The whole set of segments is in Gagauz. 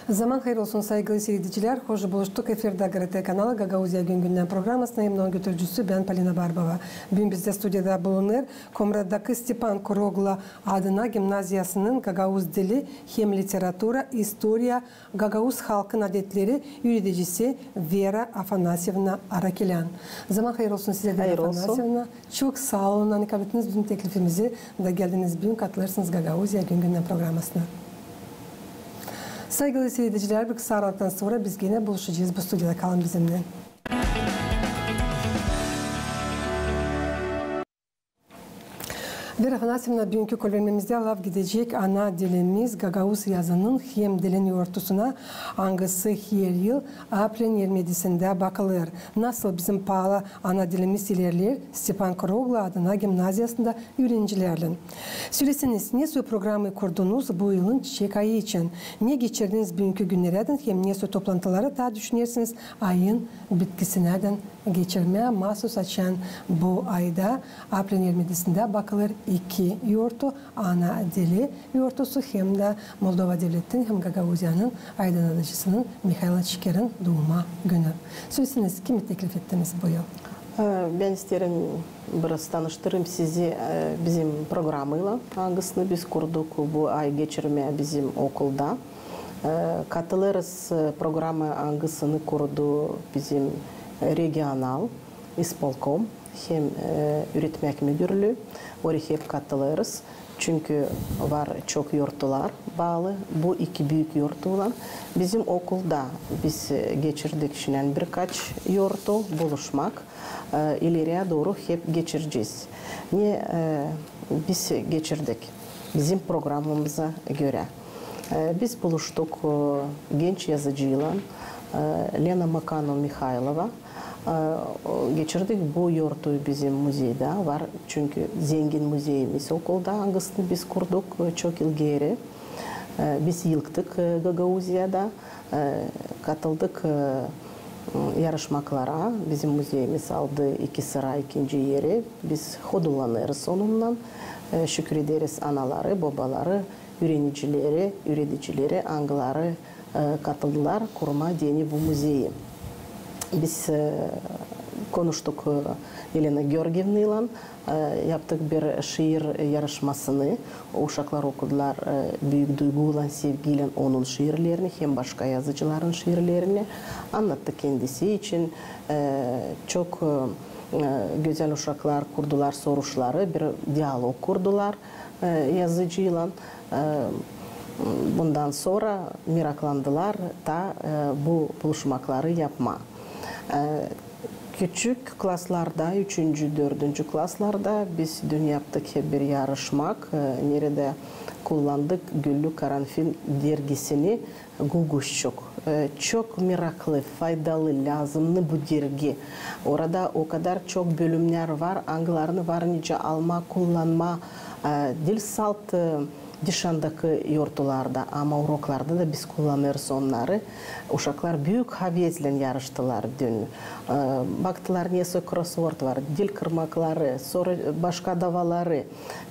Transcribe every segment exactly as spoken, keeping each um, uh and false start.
Zaman hayır olsun, saygılı siiredicilär. Hoş buluştuk. Efirdä GRT kanalı, Gagauziya gün-gündän programasının hem dä onun götürücüsü bän, Polina Barbova. Büün bizdä studiyada bulunêr Komratdakı Stepan Kuroglu adına gimnaziyasının gagauz dili hem literatura, istoriya, gagauz halkın adetleri üüredicisi Vera Afanasyevna Arakilän. Zaman hayır olsun sizä, Vera Afanasyevna. Çok saa olun, ani kablettiniz bizim teklifimizi da geldiniz büün katılêrsınız Gagauziya gün-gündän programasına. Saygılı siiredicilär, bir kısa aralıktan sora biz genä buluşacez. Bu studiyada kalın bizimnän. Vera Afanasyevna, büünkü körülmämizdä laf gidecek ana dilimiz gagauz yazının hem dilin yortusuna, angısı her yıl aprelin irmi edisindä bakılêr. Nasıl bizim paalı ana dilimiz ilerleer Stepan Kuroglu adına gimnaziyasında üürenicilärlän? Söleseniz, ne soy programayı kurdunuz bu yılın çiçek ayı için? Ne geçirdiniz büünkü günnerä hem ne soy toplantıları taa düşünersiniz ayın bitkisinädän geçirmää, maasuz açan bu ayda aprelin irmi edisindä bakılêr iki yortu, ana dili yortusu hem dä Moldova devletin hem Gagauziyanın aydınnadıcısının Mihail Çikerin duuma günü. Söleseniz, kimi teklif ettiniz bu yıl? E, bän isteerim biraz tanıştırayım sizi, e, bizim programaylan, angısını biz kurduk bu ay geçirmää bizim okulda. E, katılêrız, e, programa, angısını kurdu bizim, e, regional ispolkom hem, e, üüretmäk müdürlüü. Orayı hep katılêrız. Çünkü var çok yortular baalı bu iki büük yortuylan. Bizim okulda biz, e, geçirdik şindän birkaç yortu, buluşmak, e, ileriyä dooru hep geçirecez. Ne, e, biz geçirdik bizim programamıza görä? E, biz buluştuk, e, genç yazıcıylan, e, Lena Makanov-Mihaylova. E, o, geçirdik bu yortuyu bizim muzeydä var, çünkü zengin muzeyimiz okulda, angısını biz kurduk, e, çok yıl geeri. E, biz ilktik, e, Gagauziyada, e, katıldık, e, yarışmaklara. Bizim muzeyimiz aldı iki sıra ikinci eri. Biz hodullanêrız onunnan. E, şükür ederiz anaları, bobaları, üürenicileri, üüredicileri, angıları e, katıldılar kurmaa deyni bu muzeyi. Biz, e, konuştuk, e, Elena Georgievnaylan, e, yaptık bir şiir yarışmasını. Uşaklar okudular, e, büük duyguylan, sevgiylän onun şiirlerini hem başka yazıcıların şiirlerini. Annnattı kendisi için. E, çok, e, e, gözäl uşaklar kurdular soruşları, bir dialog kurdular, e, yazıcıylan. E, bundan sora meraklandılar da, e, bu buluşmakları yapmaa. E, küçük klaslarda, üçüncü, dördüncü klaslarda biz düün yaptık hep bir yarışmak, e, neredä kullandık Güllü Karanfil dergisini, Guguşçuk. E, çok meraklı, faydalı, lääzımnı bu dergi. Orada o kadar çok bölümnär var, angılarını var nicä almaa, kullanmaa, e, diil salt, e, dışandakı yortularda, ama uroklarda da biz kullanêrız onnarı. Uşaklar büük havezlän yarıştılar düün. E, baktılar, ne soy krosvord var, dil kırmakları, sora başka davaları,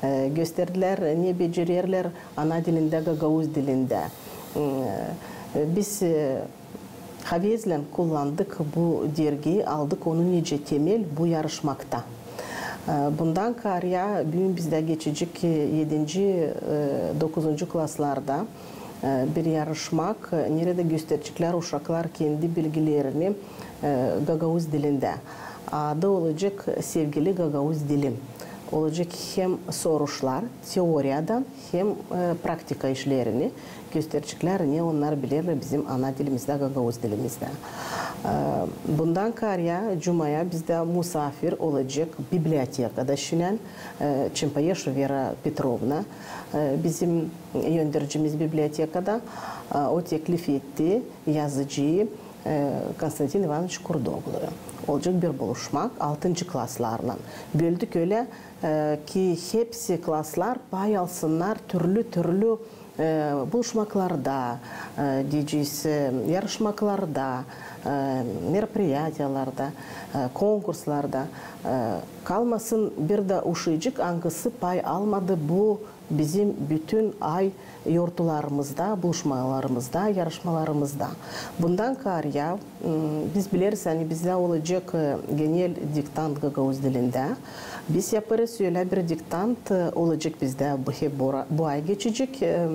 e, gösterdilär, ne becererlär ana dilindä, gagauz dilindä. E, biz, e, havezlän kullandık bu dergiyi, aldık onu nicä temel bu yarışmakta. E, bundan kaarä büün bizdä geçecek, e, edinci, e, dokuzuncu klaslarda, e, bir yarışmak, e, neredä göstereceklär uşaklar kendi bilgilerini, e, gagauz dilindä. Adı olacek "Sevgili gagauz dilim". Olacek hem soruşlar teoriyadan, hem, e, praktika işlerini göstereceklär, ne onnar bilerlär bizim ana dilimizdä, gagauz dilimizdä. E, bundan kaarä cumaya bizdä musaafir olacek bibliotekada şindän, e, Çempayeş Vera Petrovna, e, bizim öndercimiz bibliotekada, e, o teklif etti yazıcıyı, e, Konstantin İvanoviç Kurogluyu. Olacek bir buluşmak altıncı klaslarlan. Böldük ölä, e, ki hepsi klaslar pay alsınnar türlü-türlü, e, buluşmaklarda, e, deyecez, e, yarışmaklarda, e, meropiriyatiyalarda, e, konkurslarda. E, kalmasın bir dä uşacık, angısı pay almadı bu bizim bütün ay yortularımızda, buluşmalarımızda, yarışmalarımızda. Bundan kaarä, m, biz bileriz, ani bizdä olacek, e, genel diktant gagauz dilindä. Biz yapêrız ölä bir diktant, e, olacek bizdä bu, hep bu, bu ay geçecek, e,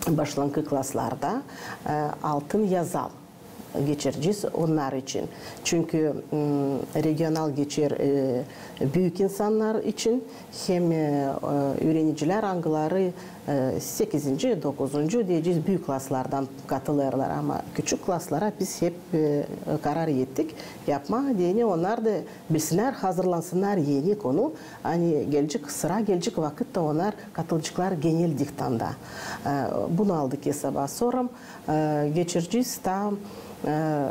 başlankı klaslarda, e, altın yazal geçirecez onnar için. Çünkü, m, regional geçer, e, büük insannar için hem, e, e, üürenicilär, angıları, e, sekizinci, dokuzuncu deyecez, büük klaslardan katılêrlar. Ama küçük klaslara biz hep, e, karar ettik yapmaa, deyni onnar da bilsinnär, hazırlansınnar eni konu, ani gelecek sıra, gelecek vakıtta onnar katılaceklar genel diktanta. E, bunu aldık esaba. Sora, e, geçirecez taa, e,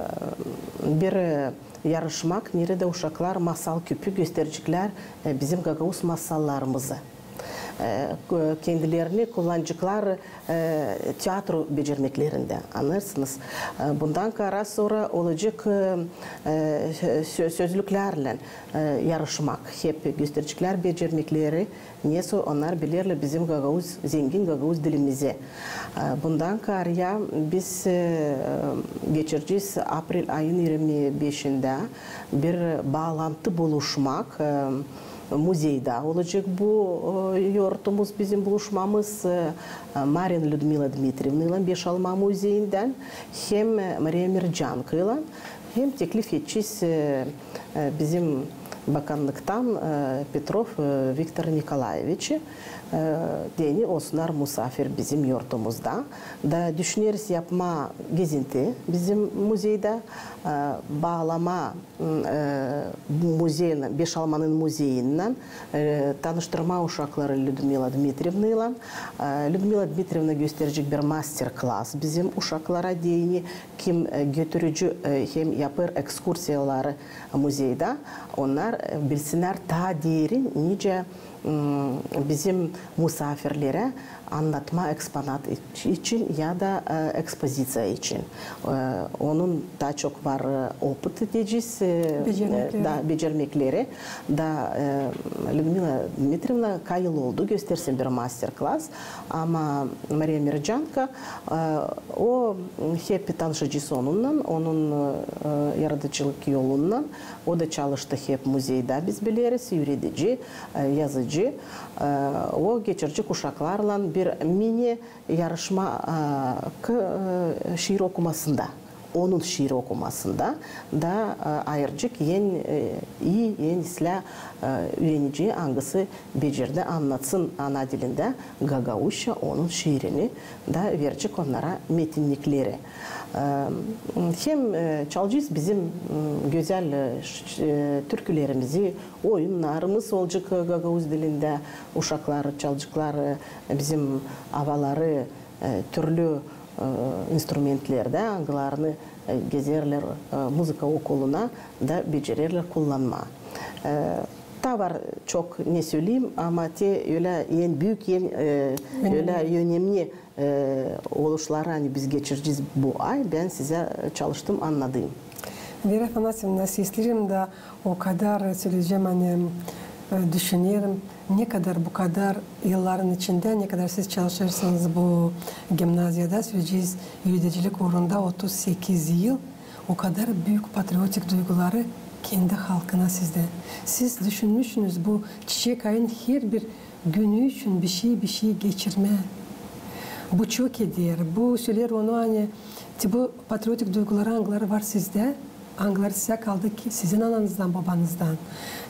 bir, e, yarışmak, neredä uşaklar masal küpü göstereceklär, e, bizim gagauz masallarımızı. E, k-, kendilerini kullanaceklar, e, teatro becermeklerindä, annêêrsınız. E, bundan kaarä sora olacek, e, e, sö-, sözlüklärlän, e, yarışmak. Hep göstereceklär becermekleri, nesoy onnar bilerlär bizim gagauz, zengin gagauz dilimizi. E, bundan kaarä biz, e, geçirecez aprel ayın irmi beşindä bir baalantı buluşmak, e, muzeydä olacek bu, e, yortumuz, bizim buluşmamız, e, e, Marin Lüdmila Dmitriyevnaylan Beşalma muzeindän hem, e, Mariya Mircankaylan. Hem teklif edecez, e, e, bizim bakannıktan, e, Petrov, e, Viktor Nikolaeviçi, e, deyni olsunnar musaafir bizim yortumuzda. Da düşüneriz yapmaa gezinti bizim muzeydä, e, baalamaa, m, e, bu muzeynän, Beşalmanın muzeyinnän, e, tanıştırmaa uşakları Lüdmila Dmitriyevnaylan. E, Lüdmila Dmitriyevna gösterecek bir master-klas bizim uşaklara, deyni kim, e, götürücü, e, hem yapêr ekskursiyaları muzeydä, onnar, e, bilsinnär taa derin, nicä, m, bizim musaafirlerä annatmaa eksponat iç-, için ya da, e, ekspoziţiya için. E, onun taa çok var, e, opıt deyecez, e, becermekleri. E, da, becermekleri. Da, e, Lüdmila Dmitriyevna kayıl oldu göstersin bir master-klas. Ama Mariya Mircanka, e, o, hep tanışacez onunnan, onun, e, yaradıcılık yolunnan. O da çalıştı hep muzeydä, biz bileriz, üüredici, e, yazıcı. E, o geçirecek uşaklarlan bir mini yarışma, e, k-, e, şiir okumasında. Onun şiir okumasında da, e, ayıracek en, e, ii, en islää, e, üürenicii, angısı becerdi annatsın ana dilindä gagauzça onun şiirini, da verecek onnara metinnikleri. E, hem, e, çalacez bizim, m, gözäl, e, ş-, e, türkülerimizi, oyunnarımız olacek, e, gagauz dilindä, uşaklar çalaceklar, e, bizim avaları, e, türlü, e, instrumentlerdä, angılarını, e, gezerlär, e, muzıka okuluna da becererlär kullanmaa. E, taa var çok ne söleyim, ama te ölä en büük, en, e, ölä önemni, e, oluşları, ani biz geçirecez bu ay, bän sizä, e, çalıştım, annadım. Vera Afanasyevna, seslerim dä o kadar, söleyecäm, ani, e, düşünerim, ne kadar bu kadar yılların içindä, ne kadar siz çalışêrsınız bu gimnaziyada, söleyecez, üüredicilik uurunda otuz sekiz yıl, o kadar büük patriotik duyguları kendi halkına sizdä. Siz düşünmüşsünüz bu çiçek ayın herbir günü için bişey, bişey geçirmää. Bu çok eder, bu söleer onu, ani te bu patriotik duyguları, angıları var sizdä, angıları sizä kaldı ki sizin ananızdan, babanızdan,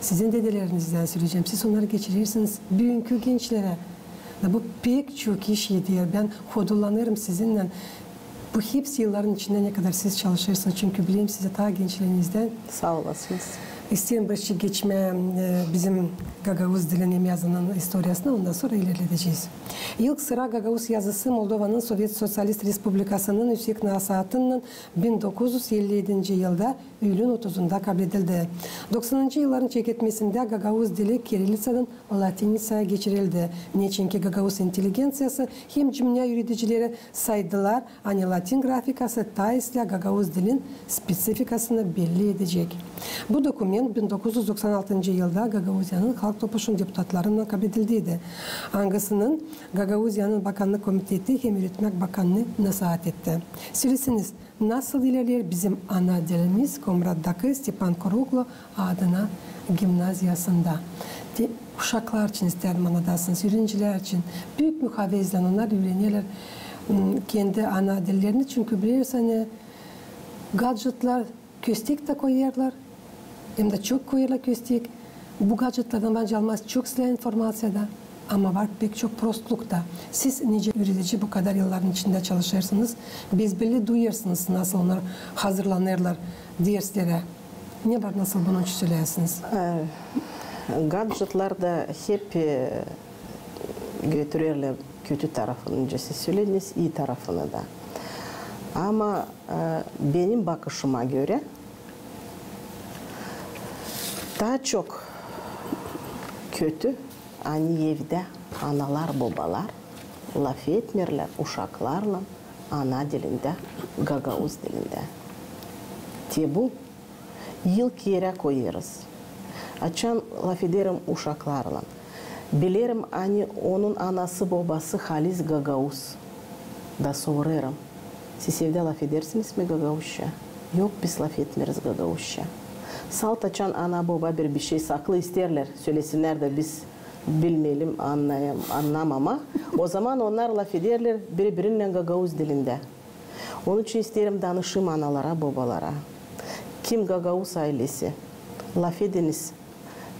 sizin dedelerizdän, söleyecäm. Siz onnarı geçirersiniz büünkü gençlerä. Da bu pek çok iş eder. Bän hodullanêrım sizinnän. Bu hepsi yılların içindä, ne kadar siz çalışêrsınız. Çünkü bilerim, sizi taa gençlerinizdän. Saa olasınız. İsteerim bir şey geçmää, e, bizim gagauz dilin hem yazının istoriyasına, ondan sora ilerledecez. İlk sıra gagauz yazısı Moldovanın Sovet Soţialist Respublikasının üüsek nasaatınnan bin dokuz üz elli edinci yılda üülün otuzunda kabledildi. Doksanıncı yılların çeketmesindä gagauz dili kirilliţadan latinitsaya geçirildi. Neçinki gagauz intelligenţiyası hem cümlä üüredicileri saydılar, ani latin grafikası taa islää gagauz dilin spesifikasını belli edecek. Bu dokument bin dokuz üz doksan altıncı yılda Gagauziyanın Halk Topuşun deputatlarınnan kabledildiydi, angısının Gagauziyanın Bakannık komiteti hem üüretmäk bakannı nasaat etti. Söleseniz, nasıl ilerleer bizim ana dilimiz Komraddakı Stepan Kuroglu adına gimnaziyasında? Te uşaklar için isteerim annadasınız, üürenicilär için. Büük muhavezlän onnar üürenerlär, m, kendi ana dillerini, çünkü bilersiniz, ani gadjetlar köstek tä koyêrlar, hem dä çok koyêrlar köstek. Bu gadjetlardan bence almaz çok islää informaţiyada, ama var pek çok prostluk ta. Siz nicä üüredici bu kadar yılların içindä çalışêrsınız, bezbelli duyêrsınız, nasıl onnar hazırlanêrlar derslerä. Ne var, nasıl bunu söleersiniz? E, gadjetlar da hep, e, götürerlär kötü tarafını, nicä siz sölediniz, ii tarafını da. Ama, e, benim bakışıma görä, taa çok kötü, ani evdä analar, bobalar lafetmeerlär uşaklarlan ana dilindä, gagauz dilindä. Te bu yıl kerä koyêrız. Açan lafederim uşaklarlan, bilerim, ani onun anası, bobası halis gagauz. Da sorêrım: siz evdä lafedersiniz mi gagauzça? Yok, biz lafetmeeriz gagauzça. Salt açan ana, boba bir, bir şey saklı isteerlär sölesinnär da biz bilmeyelim, annayam-, annamama, ozaman onnar lafederlär biri-birinnän gagauz dilindä. Onun için isteerim danışım analara, bobalara. Kim gagauz aylesi, lafediniz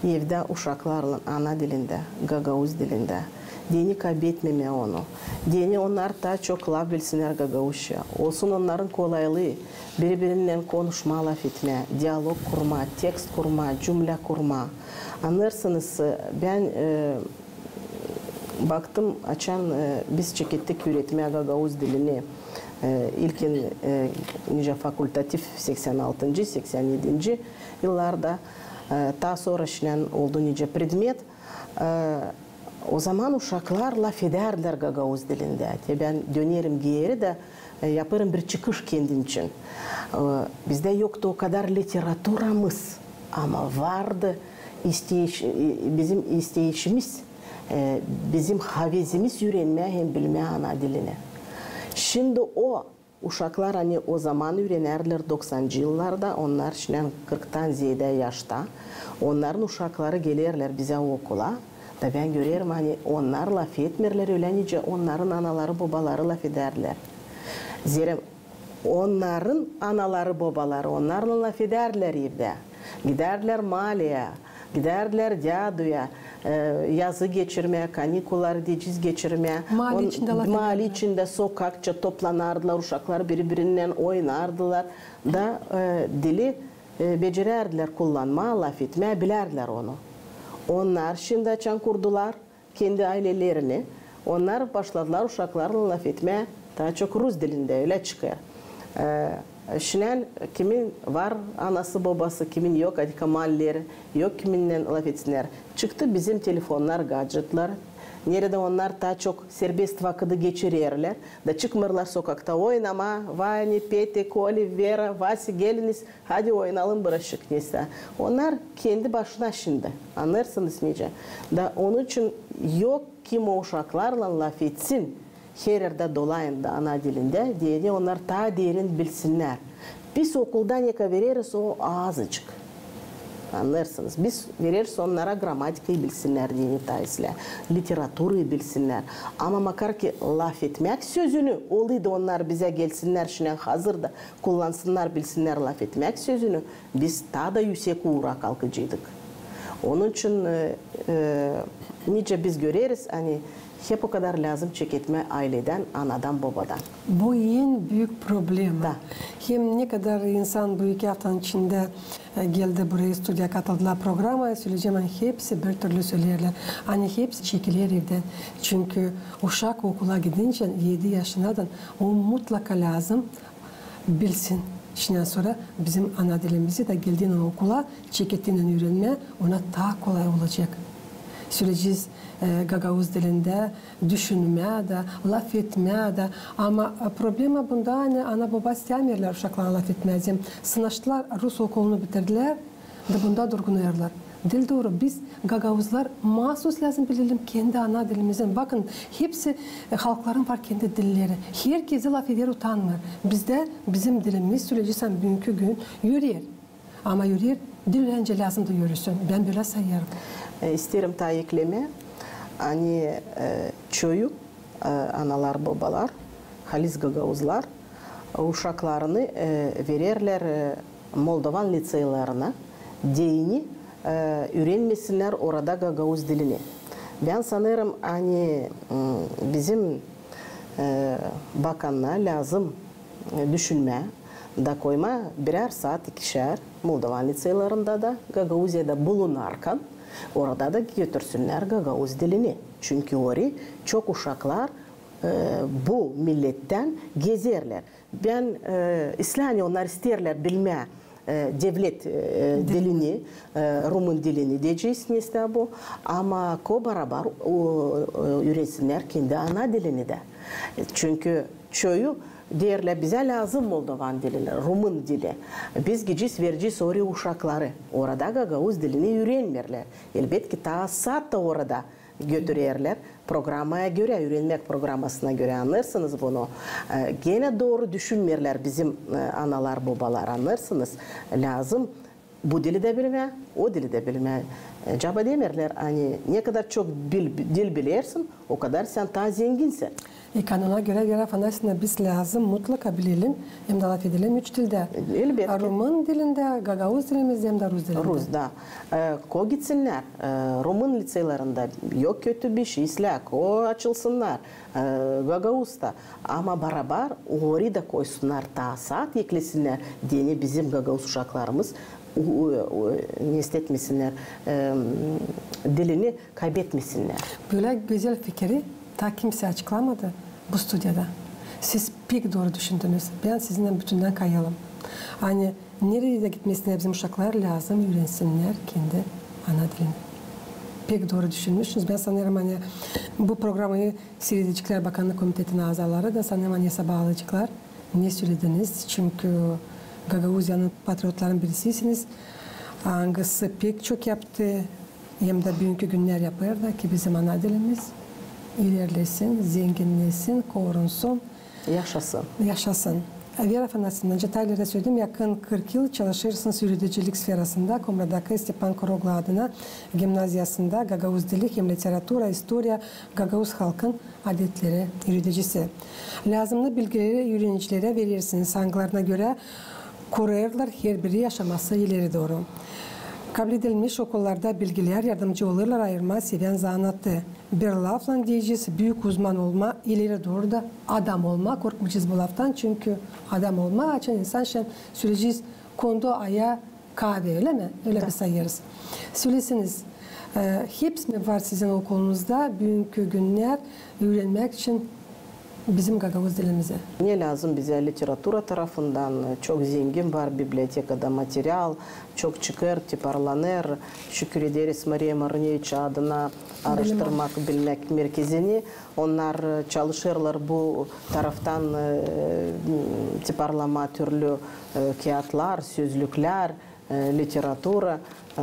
evdä uşaklarlan ana dilindä, gagauz dilindä. Deyni kaybetmemää onu. Deyni onnar taa çok laf bilsinnär gagauzça. Olsun onnarın kolaylıı biri-birinnän konuşmaa, lafetmää, dialog kurmaa, tekst kurmaa, cümlä kurmaa. Annêêrsınız, bän, e, baktım, açan, e, biz çekettik üüretmää gagauz dilini, e, ilkin, e, nicä fakultativ seksän altıncı, seksän edinci yıllarda, e, taa sora şindän oldu nicä predmet. E, ozaman uşaklar lafedärdilär gagauz dilindä. Te bän dönerim geeri da, e, yapêrım bir çıkış kendim için. E, bizdä yoktu o kadar literaturamız, ama vardı isteyiş-, e, bizim isteyişimiz, e, bizim havezimiz üürenmää hem bilmää ana dilini. Şindi o uşaklar, ani ozaman üürenärdilär doksancı yıllarda, onnar şindän kırktan zeedä yaşta, onnarın uşakları gelerlär bizä okula, da bän görerim, ani onnar lafetmeerlär ölä, nicä onnarın anaları, bobaları lafedärdilär. Zerä onnarın anaları, bobaları onnarlan lafedärdilär evdä. Gidärdilär maaleyä, gidärdilär däduya, e, yazı geçirmää, kanikulları deyecez geçirmää. Maale içindä lafedärdilär. Maale içindä sokakça toplanardılar, uşaklar biri-birinnän oynardılar. Da, e, dili, e, becererdilär kullanmaa, lafetmää, bilärdilär onu. Onnar şindi açan kurdular kendi aylelerini, onnar başladılar uşaklarlan lafetmää taa çok rus dilindä, ölä çıkêr. E, şindän kimin var anası, bobası, kimin yok, adika maalleri yok kiminnän lafetsinnär. Çıktı bizim telefonnar, gadjetlar, neredä onnar taa çok serbest vakıdı geçirerlär, da çıkmêêrlar sokakta oynamaa: Vani, Peti, Koli, Vera, Vasi, geliniz, hadi oynayalım birazçık nesä. Onnar kendi başına şindi, annêêrsınız nicä. Da onun için yok kim o uşaklarlan lafetsin, her erdä dolayın da ana dilindä, deyni onnar taa derin bilsinnär. Biz okulda ne ka vereriz, o azıcık. Annêêrsınız, biz vereriz onnara gramatikayı bilsinnär, deyni taa islää, literaturayı bilsinnär. Ama makar ki lafetmäk sözünü, olaydı onnar bizä gelsinnär şindän hazır da kullansınnar, bilsinnär lafetmäk sözünü, biz taa da üüsek uura kalkaceydık. Onun için, e, e, nicä biz göreriz, ani hep o kadar lääzım çeketmää ayledän, anadan, bobadan. Bu en büük problema. Da. Hem ne kadar insan bu iki aftanın içindä, e, geldi buraya, studiyaya katıldılar programaya, söleyecäm, ani hepsi bir türlü söleerlär, ani hepsi çekiler evdän. Çünkü uşak okula gidincä, edi yaşınnadan, o mutlaka lääzım bilsin. Şindän sora bizim ana dilimizi da, geldiynän okula, çekettiynän üürenmää, ona taa kolay olacek. Söleyecez, e, gagauz dilindä düşünmää dä, lafetmää dä. Ama, e, problema bunda, ani ana-boba istämeerlär uşaklarına lafetmää. Zerä sınaştılar, rus okulunu bitirdilär, Da bunda durgunêrlar. Diil dooru. Biz, gagauzlar, maasuz lääzım bilelim kendi ana dilimizin. Bakın, hepsi, e, halkların var kendi dilleri. Herkezi lafeder, utanmêêr. Bizdä bizim dilimiz, söleyecäm, büünkü gün üreer. Ama üreer, dil öncä lääzım da üresin. Bän bölä sayêrım. E, isteerim taa eklemää, ani, e, çoyu, e, analar, bobalar, halis gagauzlar, e, uşaklarını, e, vererlär, e, moldovan liţeylerına, deyni, e, üürenmesinnär orada gagauz dilini. Bän sanêrım, ani, m, bizim, e, bakana lääzım, e, düşünmää da koymaa birär saat, ikişär, moldovan liţeylerında da, Gagauziyada bulunarkan, orada da götürsünnär gagauz dilini. Çünkü ori çok uşaklar, e, bu millettän gezerlär. Bän, e, islää, ani onnar isteerlär bilmää, e, devlet, e, dilini, e, rumın dilini deyecez, neysä bu. Ama ko barabar, o, e, üürensinnär kendi ana dilini dä. Çünkü çoyu deerlär, bizä lääzım moldovan dili, rumın dili. Biz gidecez, verecez oraya uşakları. Orada gagauz dilini üürenmeerlär. Elbetki, taa saat ta orada götürerlär programaya görä, üürenmäk programasına görä, annêêrsınız bunu. E, genä dooru düşünmeerlär bizim, e, analar, bobalar, annêêrsınız. Lääzım bu dili dä bilmää, o dili dä bilmää. E, acaba demeerlär, ani ne kadar çok bil-, dil bilersin, o kadar sän taa zenginsän. E, kanuna görä, Vera Afanasyevna, biz lääzım mutlaka bilelim hem dä lafedelim üç dildä. Elbetki. Rumın dilindä, gagauz dilimizdä hem dä rus dilindä. Rus, da. E, ko gitsinnär, e, rumın liţeylerında, yok kötü bişey, islää, ko açılsınnar, e, gagauzda. Ama barabar ori da koysunnar, taa saat eklesinnär, deyni bizim gagauz uşaklarımız u-, u-, u-, neysä etmesinnär, e, dilini kaybetmesinnär. Bölä gözäl fikiri taa kimsey açıklamadı bu studiyada. Siz pek dooru düşündünüz. Bän sizinnän bütündän kayalım. Ani neredä dä gitmesinnär bizim uşaklar, lääzım üürensinnär kendi ana dilini. Pek dooru düşünmüşsünüz. Bän sanêrım, ani bu programayı siiredeceklär Bakannık komitetin azaları da, sanêrım, ani sabaalayaceklar, ne sölediniz. Çünkü Gagauziyanın patriotlarının birisiysiniz, angısı pek çok yaptı hem dä büünkü günnär yapêr da, ki bizim ana dilimiz ilerlesin, zenginnesin, korunsun. Yaşasın. Yaşasın. Vera Afanasyevna, taa ileri söledim, yakın kırk yıl çalışêrsınız üüredicilik sferasında, Komradakı Stepan Kuroglu adına gimnaziyasında gagauz dili hem literatura, istoriya, gagauz halkın adetleri üüredicisi. Lääzımnı bilgileri üürenicilerä verersiniz, angılarına görä kurêrlar herbiri yaşaması ileri dooru. Kabledilmiş okullarda bilgilär yardımcı olêrlar ayırmaa sevän zanaatı. Bir laflan deyecez, büük uzman olmaa, ileri dooru da adam olmaa, korkmayacez bu laftan, çünkü adam olmaa, açan insan şindi söleyecez, kondu ayaa kaavee, ölä mi? Ölä biz sayêrız. Söleseniz, e, hepsi mi var sizin okulunuzda büünkü günnär üürenmäk için bizim gagauz dilimizi? Ne lääzım bizä literatura tarafından? Çok zengin var bibliotekada material, çok çıkêr, tiparlanêr. Şükür ederiz Mariya Maruneviç adına Aaraştırmak, bilmäk merkezini. Onnar, e, çalışêrlar bu taraftan, e, tiparlamaa türlü, e, kiyatlar, sözlüklär, e, literatura, e,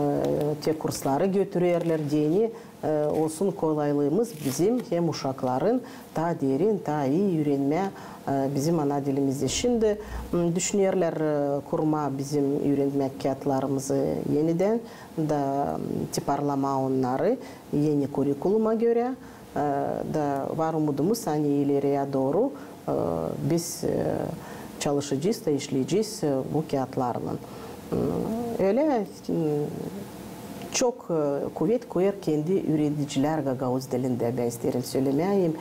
te kursları götürerlär, deyni, e, olsun kolaylığımız bizim hem uşakların taa derin, taa ii üürenmää, e, bizim ana dilimizi. Şindi, m, düşünerlär, e, kurmaa bizim üürenmäk kiyatlarımızı enidän da, m, tiparlamaa onnarı eni kurikuluma görä. E, da var umudumuz, ani ileriyä dooru, e, biz, e, çalışacez da işleyecez, e, bu kiyatlarlan. M, ölä, m, çok, e, kuvet koyêr kendi üüredicilär gagauz dilindä, bän isteerim sölemää, hem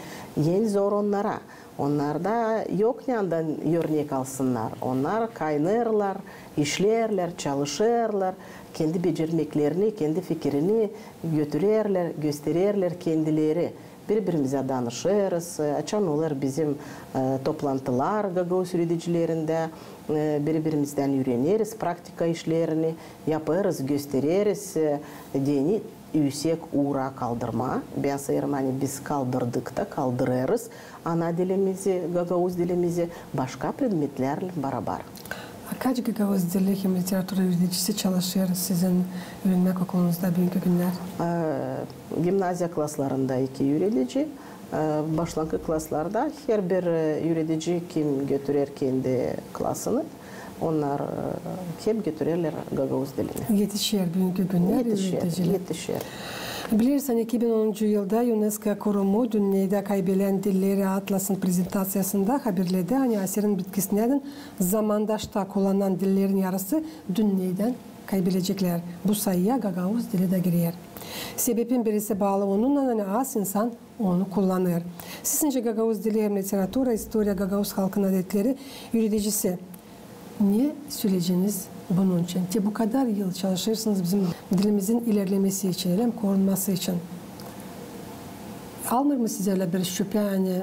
en zor onnara. Onnar da yok neredän örnek alsınnar. Onnar kaynêrlar, işleerlär, çalışêrlar, kendi becermeklerini, kendi fikirini götürerlär, göstererlär kendileri. Biri-birimizä danışêrız, e, açan olêr bizim, e, toplantılar gagauz üüredicilerindä, e, biri-birimizdän üüreneriz, praktika işlerini yapêrız, göstereriz, e, deyni üüsek uura kaldırmaa. Bän sayêrım, ani biz kaldırdık da kaldırêrız ana dilimizi, gagauz dilimizi başka predmetlärlän barabar. Kaç gagauz dili hem literatura üüredicisi çalışêr sizin üürenmäk okulunuzda büünkü günnär? E, gimnaziya klaslarında iki üüredici, e, başlankı klaslarda herbir, e, üüredici, kim götürer kendi klasını, onnar, e, hep götürerlär gagauz dilini. Etişer büünkü günnär üürediciler. Etişer. Bilersin, ani iki bin onuncu yılda UNESCO kurumu dünneydä kaybelän dilleri atlasın prezentaţiyasında haberledi, ani asirin bitkisinädän zamandaşta kullanan dillerin yarısı dünneydän kaybeleceklär. Bu sayıya gagauz dili dä girer. Sebebin birisi baalı onunnan, ani az insan onu kullanêr. Sizincä gagauz dili hem literatura, istoriya, gagauz halkın adetleri üüredicisi, ne söleyeceniz bunun için? Te bu kadar yıl çalışêrsınız bizim dilimizin ilerlemesi için, hem korunması için. Almêêr mı sizä ölä bir şüpä, ani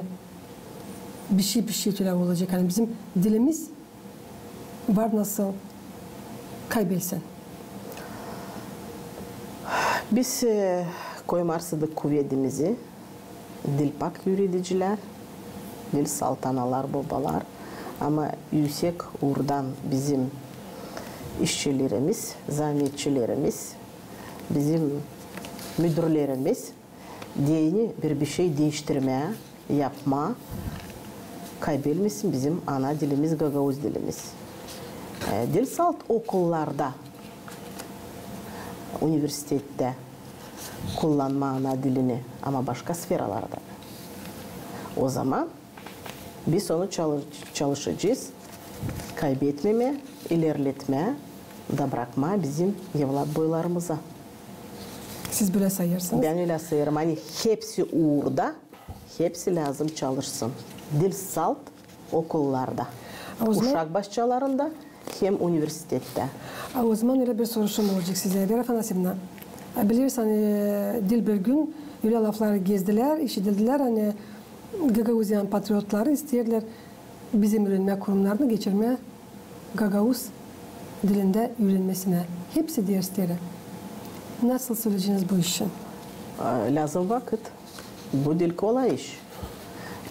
bişey, bişey ölä olacek, ani bizim dilimiz var nasıl kaybelsin? Biz, e, koymarsaydık kuvedimizi, dil pak üüredicilär, dil salt analar, bobalar, ama üüsek uurdan bizim işçilerimiz, zaametçilerimiz, bizim müdürlerimiz deyni bir bişey diiştirmää, yapmaa, kaybelmesin bizim ana dilimiz, gagauz dilimiz. E, diil salt okullarda, universitettä kullanmaa ana dilini, ama başka sferalarda. O zaman biz onu çalı-, çalışacez kaybetmemää, ilerletmää da brakmaa bizim evlatboylarımıza. Siz bölä sayêrsınız? Bän ölä sayêrım, ani hepsi uurda, hepsi lääzım çalışsın. Diil salt okullarda, uşak başçalarında hem universitettä. A o zaman ölä bir soruşum olacek sizä, Vera Afanasyevna. A, bilersin, ani, e, diil bir gün ölä laflar gezdilär, işidildilär, ani Gagauziyanın patriotları isteerlär bizim üürenmä kurumnarını geçirmää gagauz dilindä üürenmesinä hepsi dersleri. Nasıl söleyeceniz bu iş için? A, lääzım vakıt. Bu diil kolay iş.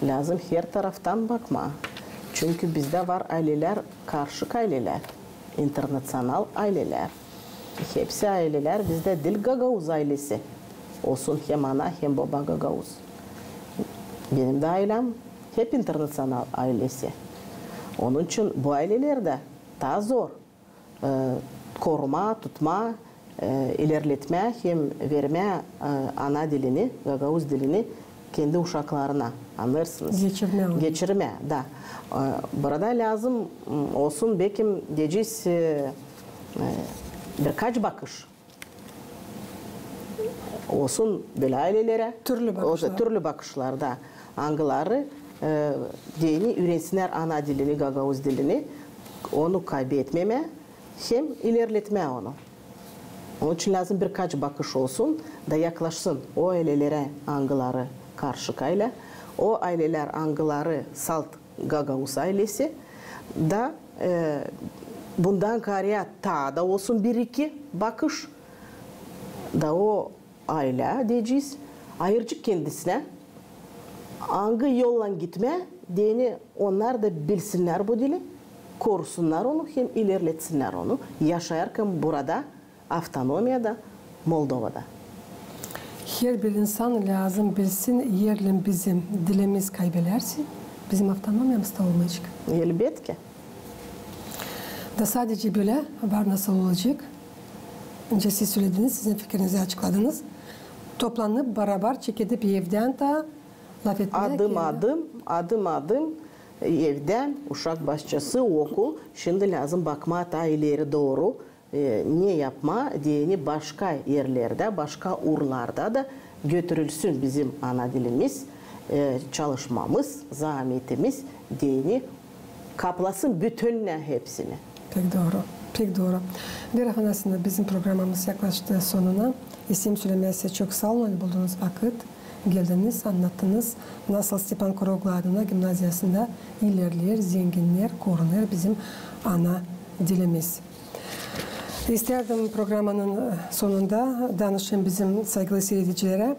Lääzım her taraftan bakmaa. Çünkü bizdä var aylelär, karışık aylelär, internaţional aylelär. Hepsi aylelär bizdä diil gagauz aylesi olsun, hem ana, hem boba gagauz. Benim dä aylem hep internaţional aylesi. Onun için bu aylelerdä taa zor, e, korumaa, tutmaa, e, ilerletmää hem vermää, e, ana dilini, gagauz dilini kendi uşaklarına, annêêrsınız? Geçirmää onu. Geçirmää, da. E, burada lääzım, m, olsun, bekim, deyecez, e, e, birkaç bakış. Olsun bölä aylelerä. Türlü bakışlar. Türlü bakışlar, da. Angıları, e, deyni üürensinnär ana dilini, gagauz dilini, onu kaybetmemää hem ilerletmää onu. Onun için lääzım birkaç bakış olsun da yaklaşsın o aylelerä, angıları karışık aylä, o aylelär, angıları salt gagauz aylesi, da, e, bundan kaarä taa da olsun bir-iki bakış, da o aylä, deyecez, ayıracek kendisinä, angı yollan gitmää, deyni onnar da bilsinnär bu dili, korusunnar onu hem ilerletsinnär onu, yaşêêrkan burada, avtonomiyada, Moldovada. Herbir insan lääzım bilsin, eer bizim dilimiz kaybelersin, bizim avtonomiyamız da olmayacek. Elbetki. Da sadece bölä var nasıl olacek. Nicä siz sölediniz, sizin fikirinizi açıkladınız. Toplanıp, barabar çekedip evdän taa lafetmää. Adım-adım, adım-adım, evdän, uşak başçası, okul. Şindi lääzım bakmaa taa ileri dooru, e, ne yapmaa, deyni başka erlerdä, başka uurlarda da götürülsün bizim ana dilimiz, e, çalışmamız, zaametimiz, deyni kaplasın bütünnä hepsini. Pek dooru, pek dooru. Vera Afanasyevna, bizim programamız yaklaştı sonuna. İsteerim sölemää sizä çok saa olun, ani buldunuz vakıt, geldiniz, annattınız, nasıl Stepan Kuroglu adına gimnaziyasında ilerleer, zenginnär, korunêr bizim ana dilimiz. İstärdim programanın, e, sonunda danışayım bizim saygılı siiredicilerä.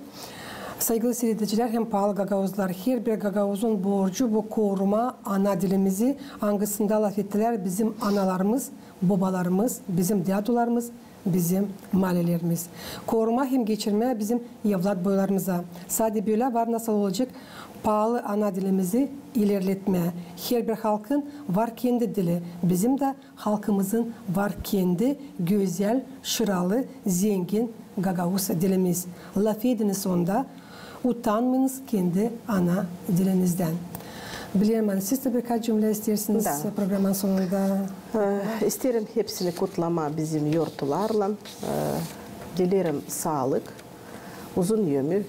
Saygılı siiredicilär hem paalı gagauzlar, herbir gagauzun borcu bu korumaa ana dilimizi, angısında lafettilär bizim analarımız, bobalarımız, bizim dädularımız, bizim malelerimiz. Korumaa hem geçirmää bizim evlatboylarımıza. Sade bölä var nasıl olacek paalı ana dilimizi ilerletmää. Herbir halkın var kendi dili, bizim dä halkımızın var kendi gözäl, şıralı, zengin gagauz dilimiz. Lafediniz onda, utanmayınız kendi ana dilinizdän. Bilä Hanım, siz dä birkaç cümlä isteersiniz programanın sonunda? E, isteerim hepsini kutlamaa bizim yortularlan. E, dileerim saalık, uzun ömür,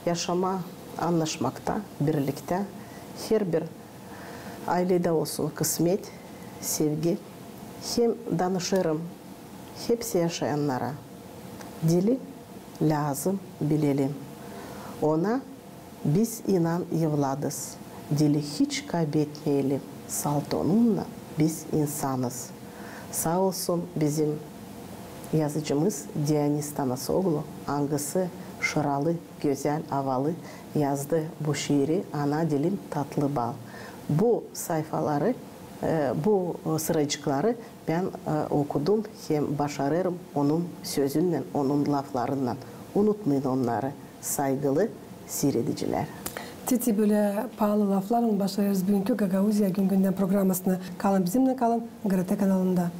yaşamaa annaşmakta, birliktä. Herbir ayledä olsun kısmet, sevgi. Hem danışêrım hepsi yaşayannara: dili lääzım bilelim. Ona biz inan evladız. Dili hiç kaybetmeyelim. Salt onunnan biz insanız. Saa olsun bizim yazıcımız Dionis Tanasoglu, angısı şıralı, gözäl, avalı yazdı bu şiiri "Ana dilim tatlı bal". Bu sayfaları, e, bu, e, sıracıkları bän, e, okudum hem başarêrım onun sözünnän, onun laflarınnan. Unutmayın onnarı, saygılı siiredicilär. Titi bölä paalı laflarlan başlêêrız büünkü Gagauziya gün-gündän programasını. Kalın bizimnän, kalın GRT kanalında.